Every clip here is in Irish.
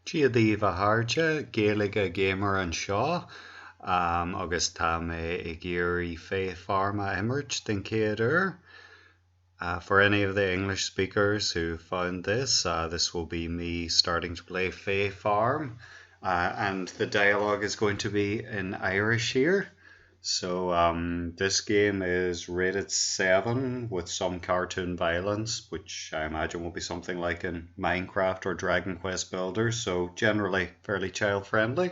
Dia daoibh a chairde, Gaeilge Gamer anseo agus tá mé ag iarraidh Fae Farm a imirt den chéad uair. For any of the English speakers who found this, this will be me starting to play Fae Farm and the dialogue is going to be in Irish here. So um, this game is rated 7 with some cartoon violence, which I imagine will be something like in Minecraft or Dragon Quest Builders, so generally fairly child friendly.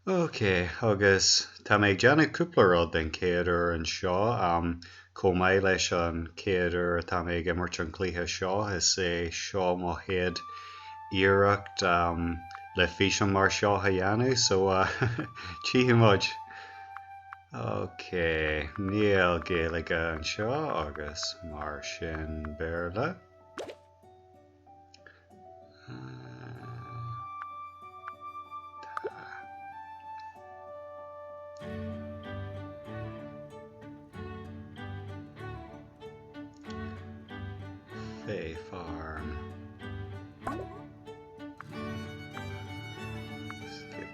Ok, agus tá mé ag déanamh cúpla rud den chéad uair anseo. Chomh maith leis an chéad uair atá mé ag imirt an cluiche seo, is é seo mo chéad iarracht le físeán mar seo a dhéanamh, so tchífidh muid. Ok, níl Gaeilge anseo agus mar sin Béarla. Fae Farm. Skip.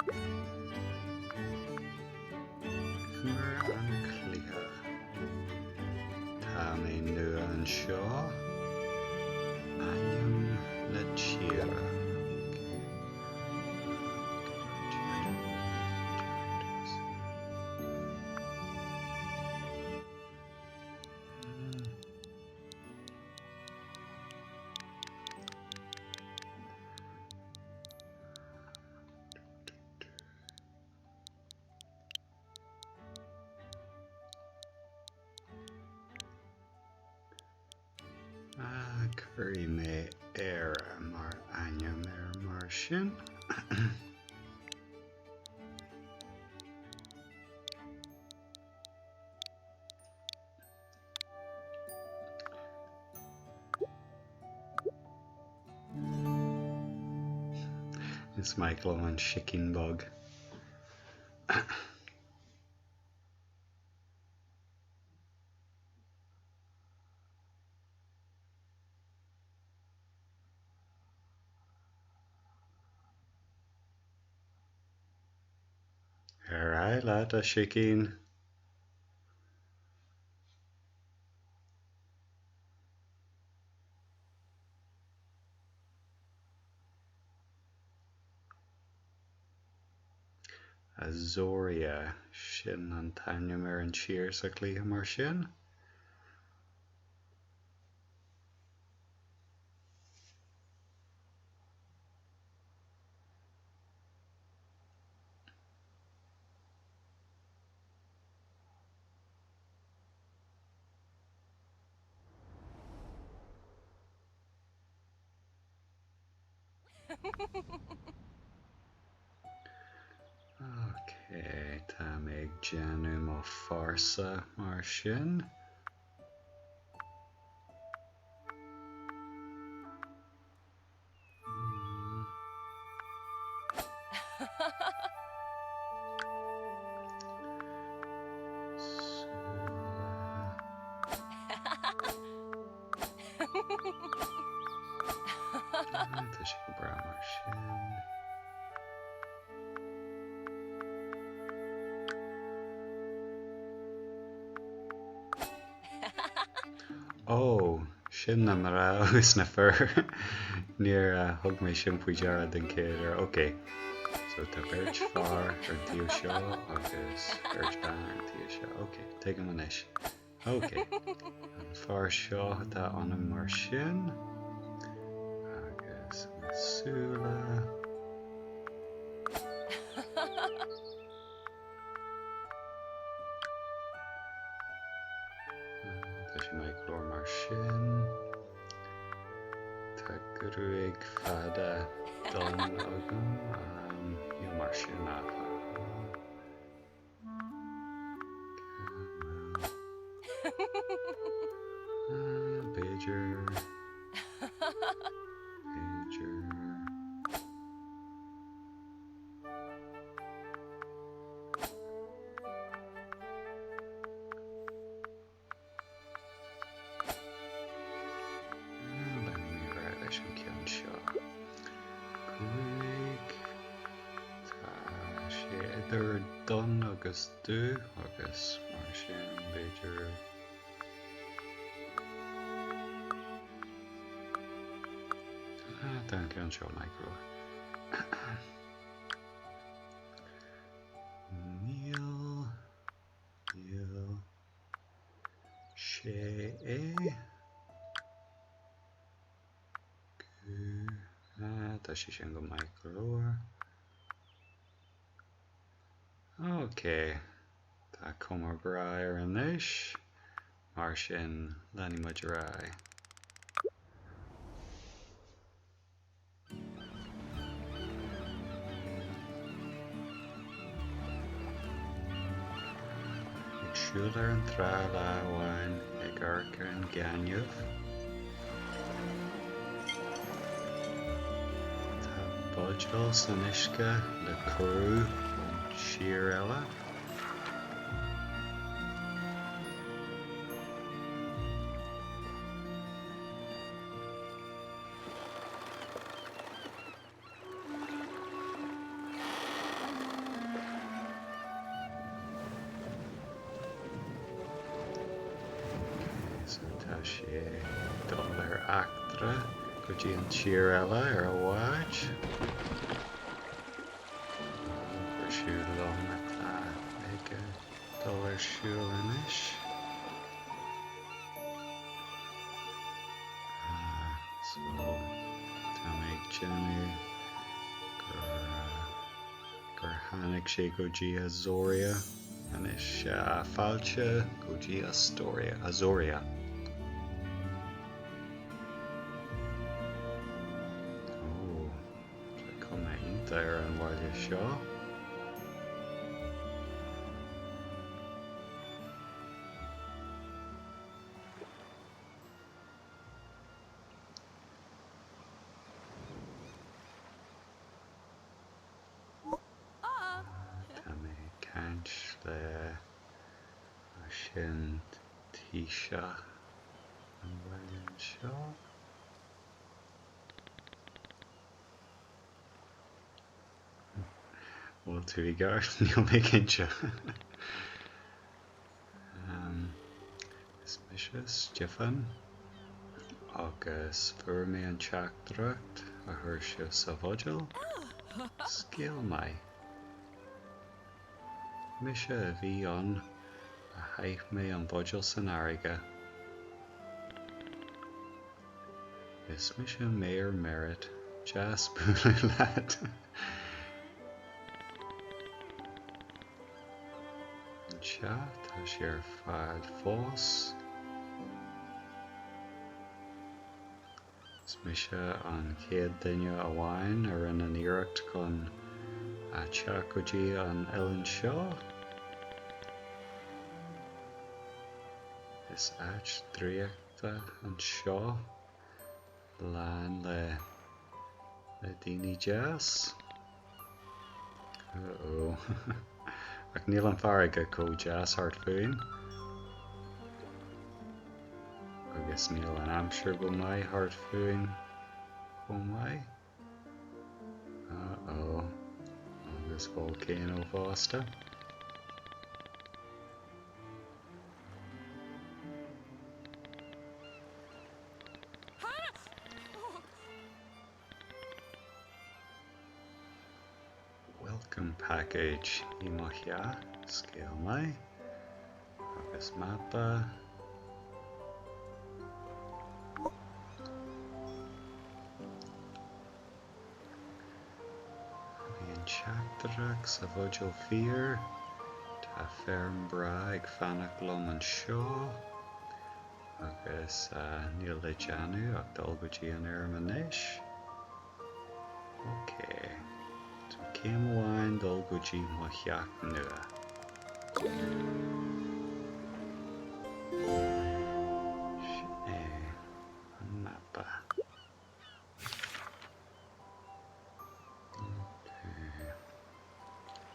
Imir an cluiche. Tá mé nua anseo. Ainm na tíre. Cuirfidh mé Éire mar ainm air mar sin. Is maith liom an sicín bog. Ar aghaidh leat, a shicín. Azoria, sin an t-ainm ar an tír sa chluiche mar sin. Ok, tá mé ag déanamh mo phearsa mar sin. Tá sé go breá mar sin. Ó, sin na mná agus na fir. Níor thug mé sin faoi deara den chéad uair. Ok, so tá beirt fear ar an taobh seo agus beirt bean ar an taobh seo. Ok, tuigim anois. Ok, an fear seo atá ionam mar sin agus na súile. Tá sé maith go leor mar sin. Tá gruaig fada donn agam. Níl mar sin áfach. B'fhéidir. B'fhéidir. Leanfaidh mé ar aghaidh leis an ceann seo. idir donn agus dubh agus mar sin b'fhéidir Ah, tá an ceann seo maith go leor. Níl, níl sé é. Tá sé sin go maith go leor. Ok, tá cuma breá air anois, mar sin leanfaidh muid ar aghaidh. Ag siúl ar an trá lá amháin ag amharc ar an gaineamh. Tá buidéal san uisce le cuireadh ón tír eile. So tá sé ag dul ar eachtra go dtí an tír eile ar a bhád. Briseadh long atá ag dul ar siúl anois. So tá mé ag déanamh gur gur tháinig sé go dtí Azoria anois. Fáilte go dtí Astoria, Azoria. Ó, tá cuma iontach ar an bhaile seo. Tá mé ag caint le sin Taoiseach an bhaile anseo. Bhfuil tú i gceart? Níl mé cinnte. Is mise Stiofán agus fuair mé an teachtaireacht a chuir sibh sa bhuidéal. Scéal maith. Mise a bhí ann a chaith mé an buidéal san fharraige. Is mise Mayor Merritt, deas bualadh leat. Anseo, tá sé ar fáil fós. Is mise an chéad duine amháin a rinne an iarracht chun teacht go dtí an oileán seo. Is áit draíochta anseo, lán le le daoine deas. Uh oh. Ach níl an farraige chomh deas thart fúinn. Agus níl an aimsir go maith thart fúinn chomh maith. Uh oh. Agus volcano fosta. Welcome package i mo theach, scéal maith, agus mapa. Bhí an teachtaireacht sa bhuidéal fíor. Tá feirm breá ag fanacht liom anseo. Agus níl le déanamh ach dul go dtí an fheirm anois. Ok. So céim amháin dul go dtí mo theach nua. Sin é an mapa. Ok.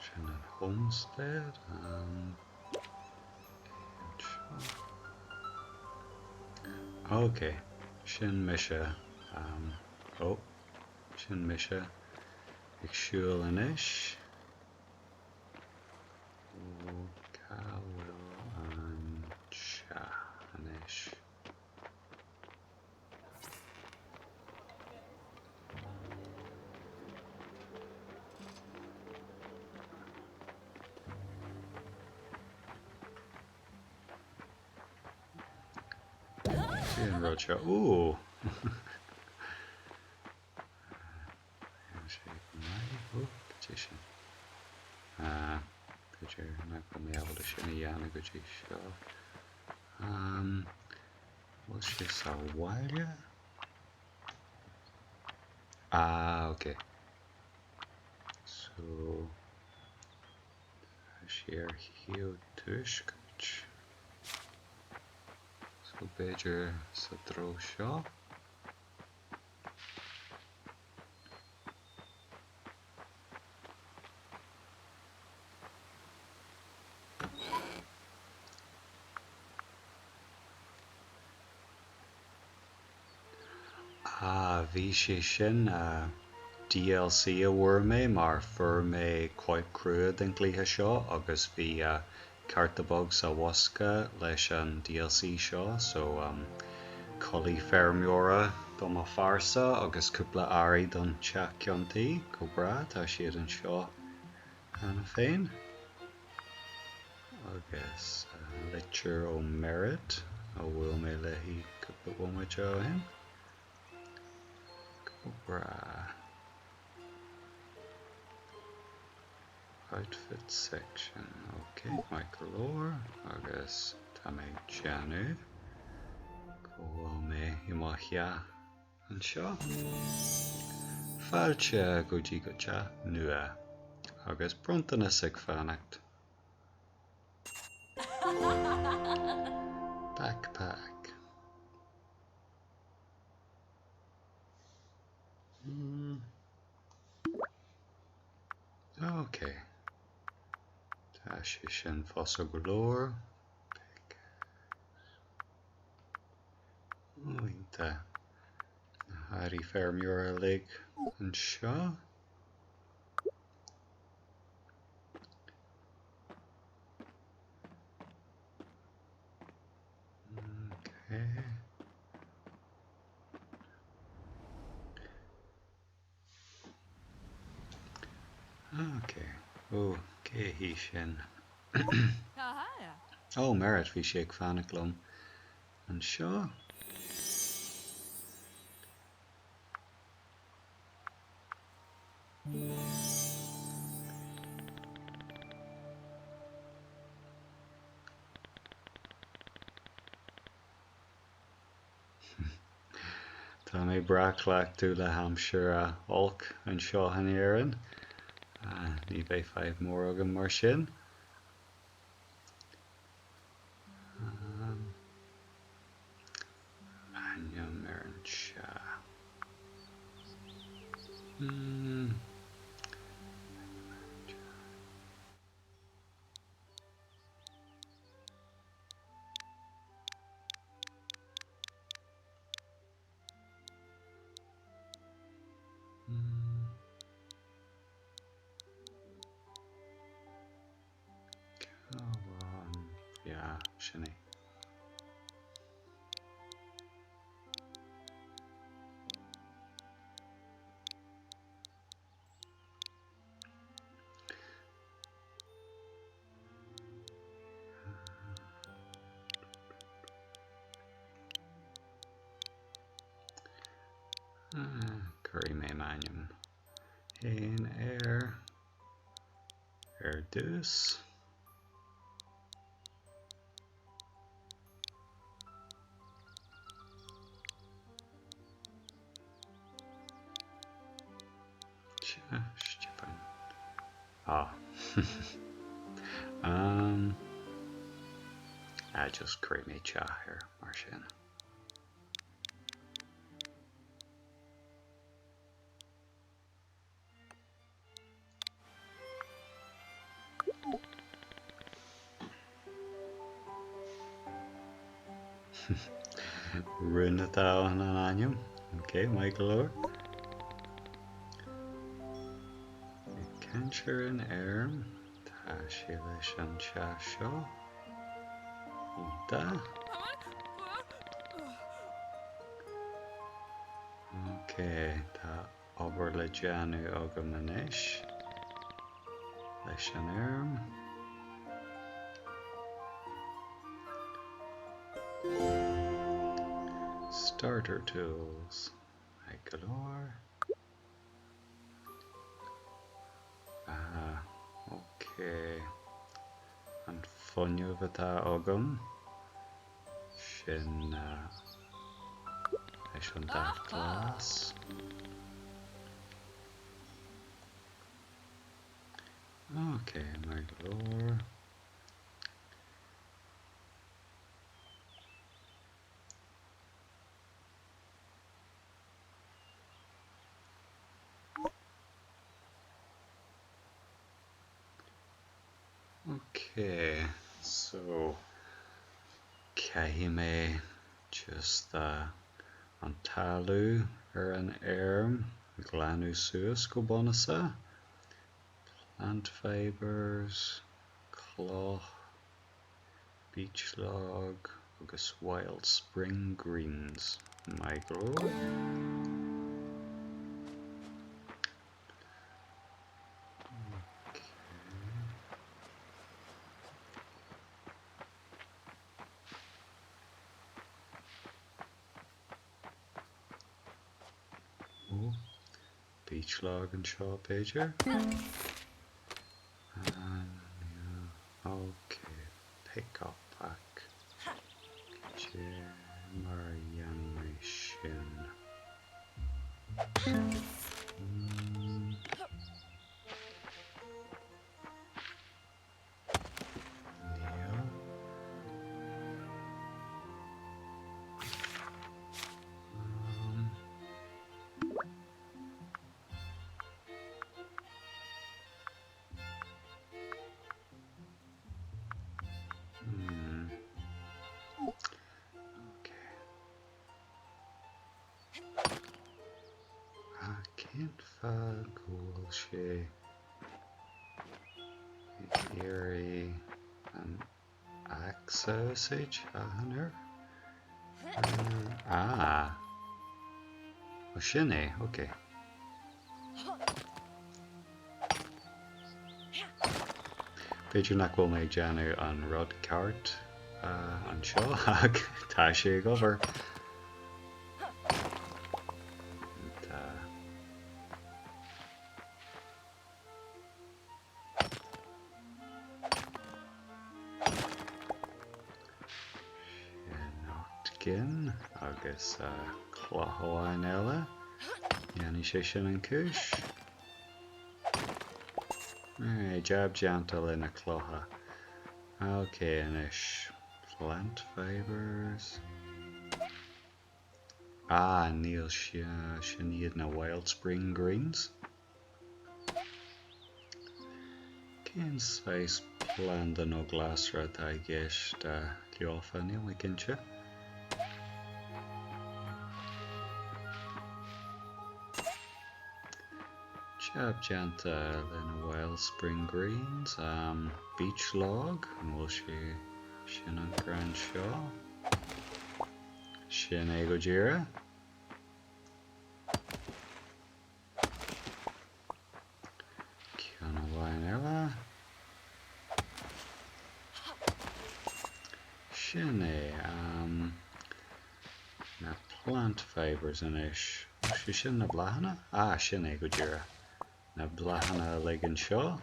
Sin an homestead. Um, Ok, sin mise. Um, oh, sin mise ag siúl anois. Cá bhfuil an teach anois? Cén rud seo? Ooh! Tá sé go maith. Ó, cad é sin? Ah, b'fhéidir nach bhfuil mé ábalta sin a dhéanamh go dtí seo. Um, bhfuil sé sa bhaile? Ah, ok. So, tá sé ar thaobh tuaiscirt. So, b'fhéidir sa treo seo. Ah, bhí sé sin DLC a bhfuair mé mar fuair mé cóip crua den gcluiche seo agus bhí cárta beag sa bhosca leis an DLC seo so culaith feirmeora do mo phearsa agus cúpla earraí don teach ceann tuí. Go breá, tá siad anseo cheana féin. Agus litir ó Merit a bhuail mé léi cúpla bomaite ó shin. Go breá. Outfit section, ok, maith go leor, agus tá mé ag déanamh go bhfuil mé i mo theach anseo. Fáilte go dtí do teach nua, agus bronntanas ag fanacht. Backpack. Hmm. Ok. Tá sé sin fusa go leor. Pickaxe. Ó, iontach. Na hearraí feirmeora uilig anseo. Ok. Ok. Ó, cé hí sin? Ó, Merit, bhí sí ag fanacht liom anseo. Tá mé breá cleachtadh le haimsir olc anseo in Éirinn. Ní bheidh fadhb mór agam mar sin. Ainm ar an teach. Hmm. Yeah, sin é. Cuirfidh mé m'ainm féin air ar dtús. Stiofán. Ah. um, ah, just cuirfidh mé teach air mar sin. Rún atá in an ainm. Ok, maith go leor. Ag caint ar an fheirm. Tá sé leis an teach seo. Iontach. Ok, tá obair le déanamh agam anois leis an fheirm. Starter tools. Maith go leor. Ah, ok. An fuinneamh atá agam, sin leis an dath glas. Ok, maith go leor. Ok, so caithfidh mé just an talamh ar an fheirm a ghlanadh suas go bunúsach. Plant fibres, cloch. Beech log agus wild spring greens. Maith go leor. Ok. Ó, beech log anseo b'fhéidir? Ok, pick up ach cad é mar a dhéanfaidh mé sin? Níl. Hmm. Ok. Ah, cén fáth go bhfuil sé ag iarraidh an axe a úsáid achan uair? Ah! Ó sin é, ok. B'fhéidir nach bhfuil mé ag déanamh an rud ceart anseo ach tá sé ag obair. Tá. Sin 8 gcinn agus cloch amháin eile. Dhéanfaidh sé sin an cúis. Alright, jab déanta le na clocha. Ok, anois plant fibers. Ah, níl sin iad na wild spring greens. Cén saghas planda nó glasra atá i gceist leofa? Níl mé cinnte. Jab déanta le na Wild Spring Greens. Beech log, an bhfuil sé sin an crann seo? Sin é go díreach. Ceann amháin eile. Sin é. Na plant fibres anois. Sé sin na bláthanna? Ah, sin é go díreach. Na bláthanna uilig anseo.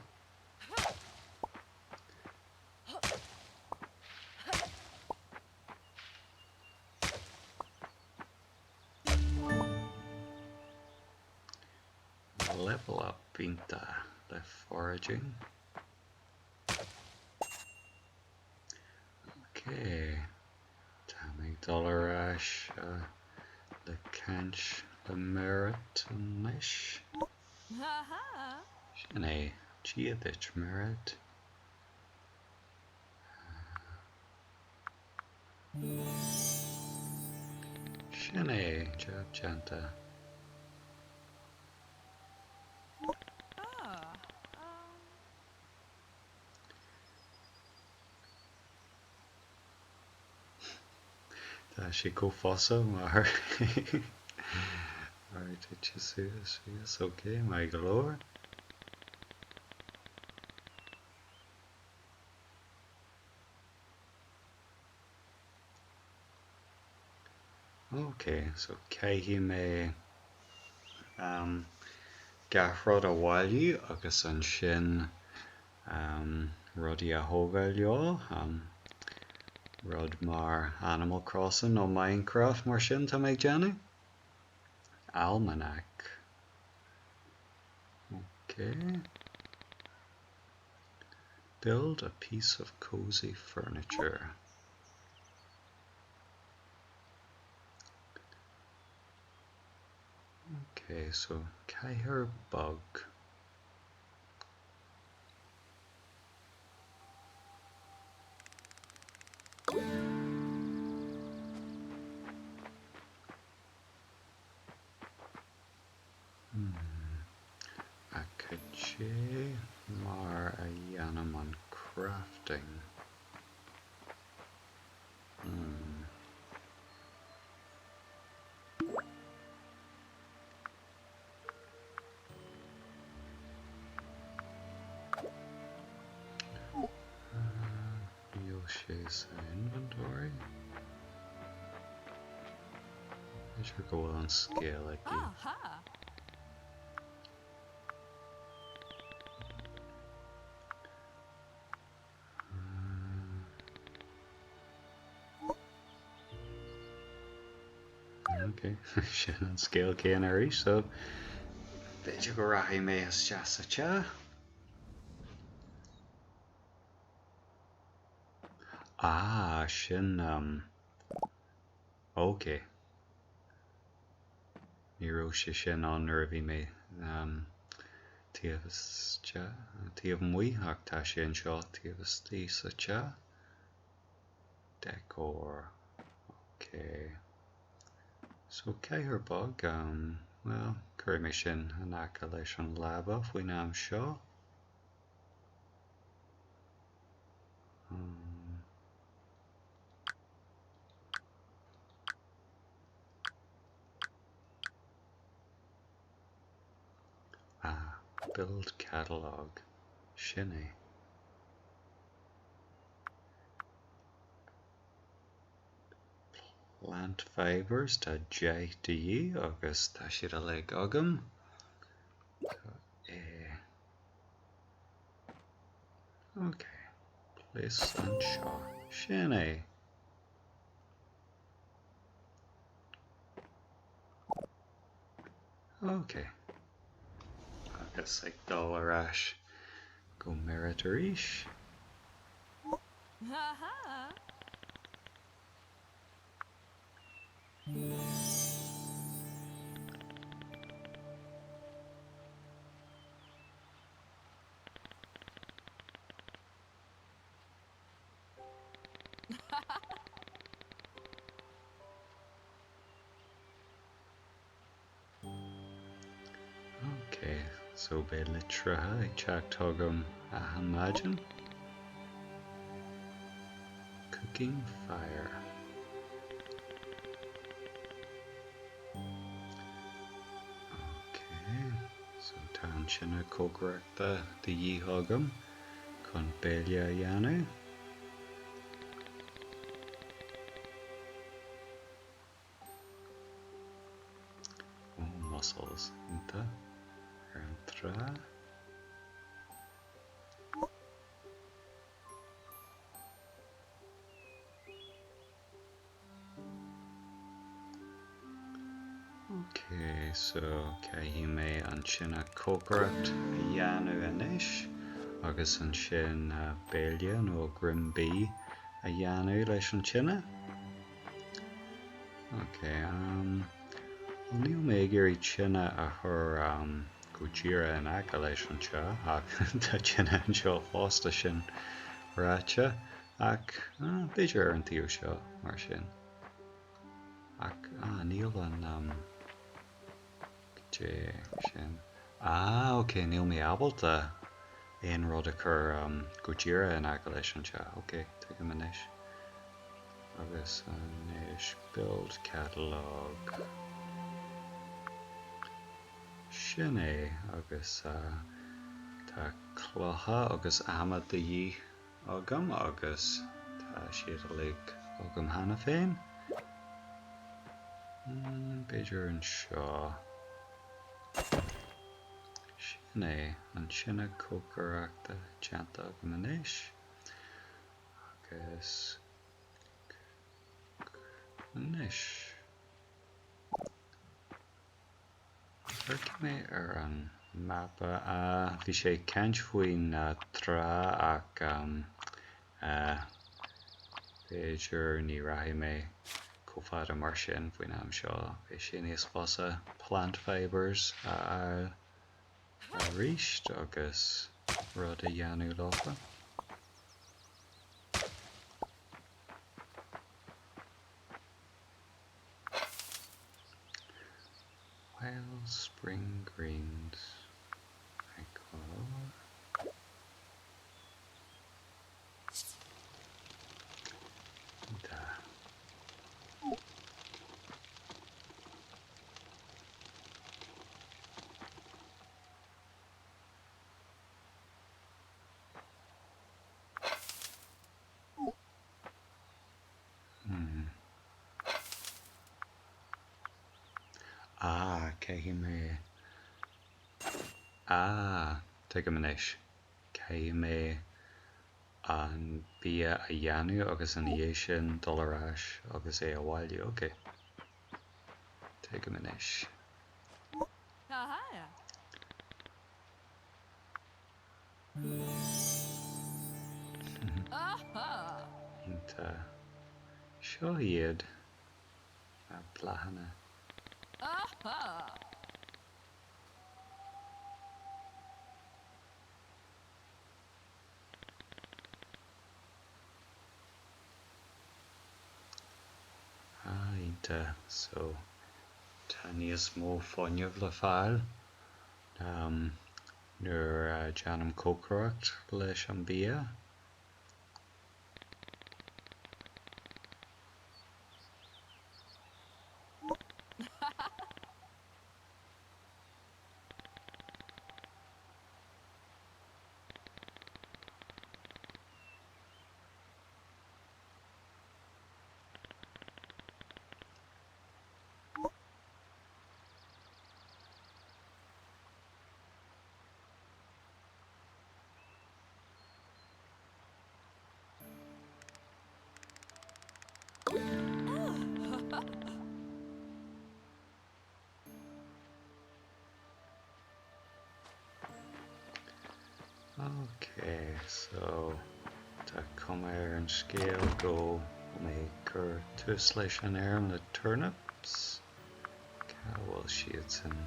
Level up iontach le foraging. Ok, tá mé ag dul ar ais le caint le Merit anois. Sin é, Dia duit Merit. Sin é, jab déanta. sé chomh fusa mar Alright, tite suas, suas, ok, maith go leor. Ok, so caithfidh mé um, gach rud a bhailiú agus ansin um, rudaí a thógáil leo, um, rud mar Animal Crossing nó Minecraft mar sin tá mé ag déanamh. Almanac. Ok. Build a piece of cozy furniture. Ok, so cathaoir bog. Hmm. Ach cad é mar a dhéanaim an crafting? Hmm. Níl sé sa inventory. B'fhéidir go bhfuil an scéal aici. Ok, sin an scéal céanna arís, so b'fhéidir go rachaidh mé isteach sa teach. Ah, sin, um, ok. Ní raibh sé sin ann nuair a bhí mé um, taobh isteach, taobh amuigh ach tá sé anseo taobh istigh sa teach. Decor. Ok. So cathaoir bog, um, well, cuirfidh mé sin in aice leis an leaba faoin am seo. Um, ah, build catalog. Sin é. Plant fibres, tá 10 de dhíth agus tá siad uilig agam. Tá é. Ok, place anseo. Sin é. Ok. Agus ag dul ar ais go Merit arís. Ok, so beidh litreacha ag teacht chugam achan maidin. Cooking fire. Ok, so tá an tine cócaireachta de dhíth agam chun béile a dhéanamh. Ó, mussels, iontach. Ar an trá. Ok, so caithfidh mé an tine cócaireacht a dhéanamh anois agus ansin béile nó greim bídh a dhéanamh leis an tine. Ok, um, well níl mé ag iarraidh tine a chur um, go díreach in aice leis an teach ach tá tine anseo fosta sin ráite ach ah, b'fhéidir ar an taobh seo mar sin. Ach ah, níl an um, cad é sin. Ah, ok, níl mé ábalta aon rud a chur um, go díreach in aice leis an teach. Ok, tuigim anois. Agus anois build catalog. Sin é, agus tá clocha agus adhmad de dhíth agam agus tá siad uilig agam cheana féin. B'fhéidir anseo. Sin é, an tine cócaireachta déanta agam anois. Agus anois. Amharcfaidh mé ar an mapa. Bhí sé ag caint faoin trá ach b'fhéidir ní rachaidh mé chomh fada mar sin faoin am seo. Beidh sé níos fusa plant fibres a fháil arís agus rud a dhéanamh leofa. Wild spring greens ag Da. Hmm. Ah, caithfidh mé. Ah, tuigim anois. Caithfidh mé an bia a dhéanamh agus ina dhiaidh sin dul ar ais agus é a bhailiú. Ok. Tuigim anois. Iontach. Seo iad na bláthanna. Ah, iontach. So, tá níos mó fuinnimh le fáil. Nuair a déanaim cócaireacht leis an bia. Ok, so tá cuma ar an scéal go bhfuil mé ag cur tús leis an fheirm le turnips. Cá bhfuil siadsan?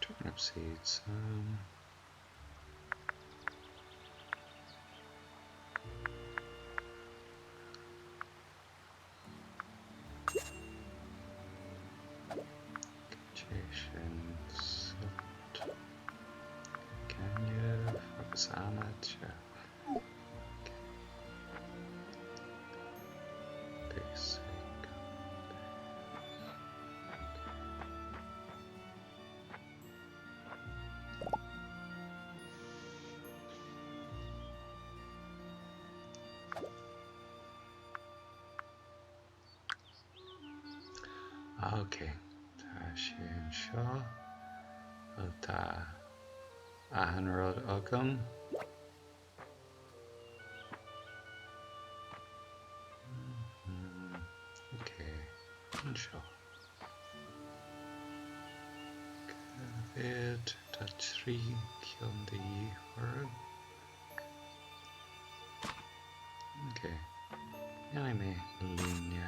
Turnip seeds. Um, Cad é sin? Silt. Gaineamh agus adhmad, sea. Ok. Basic. Ok, tá sé anseo. Bhuel, tá achan rud agam. Ok, anseo. Cá mhéad? Tá 3 ceann de dhíth orthu. Ok, déanfaidh mé líne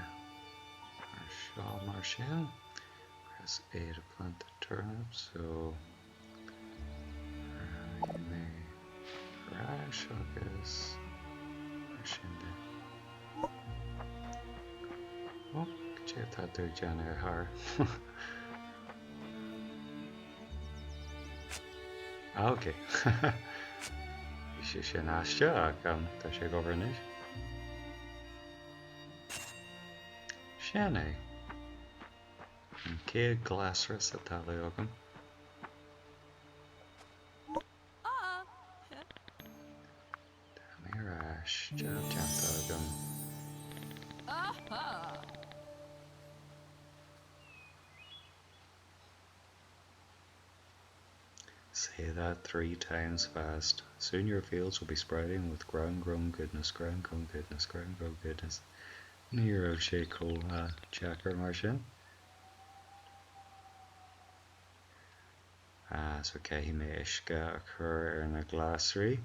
mar seo mar sin. Press A to plant the turnip, so rachaidh mé ar ais agus mar sin de. Oh, cad é atá tú ag déanamh a chara? Ah, ok. Bhí sé sin aisteach ach tá sé ag obair anois. Sin é. An chéad glasra sa talamh agam. Tá mé ar ais, jab déanta agam. Say that 3 times fast. Soon your fields will be sprouting with ground grown goodness, ground grown goodness, ground grown goodness. Ní raibh sé chomh deacair mar sin. So caithfidh mé uisce a chur ar na glasraí.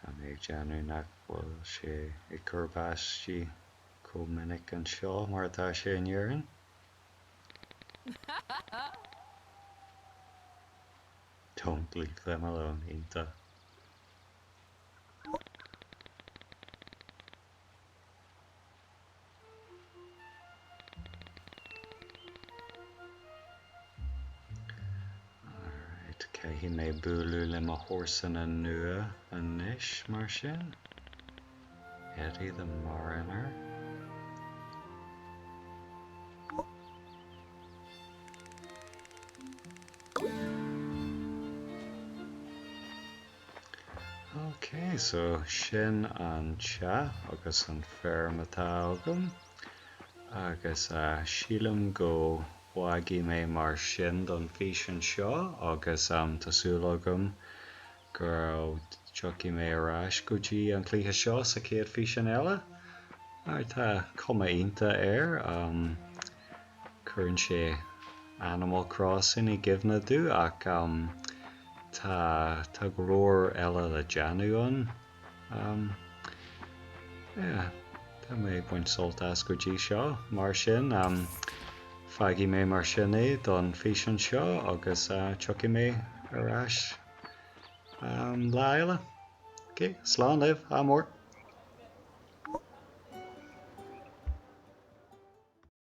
Tá mé ag déanamh nach bhfuil sé ag cur báistí chomh minic anseo mar atá sé in Éirinn. Don't leave them alone, iontach. Alright, caithfidh mé bualadh le mo chomharsana nua anois mar sin. Eddie the Mariner. Ok, so sin an teach agus an feirm atá agam agus sílim go bhfágfaidh mé mar sin don físeán seo agus tá súil agam go dtiocfaidh mé ar ais go dtí an cluiche seo sa chéad físeán eile mar tá cuma iontach air. Cuireann sé Animal Crossing i gcuimhne domh ach tá tá go leor eile le déanamh ann. Yeah, tá mé ag baint sult as go dtí seo. Mar sin, fágfaidh mé mar sin é don físeán seo agus tiocfaidh mé ar ais lá eile. Ok, slán libh, ádh mór!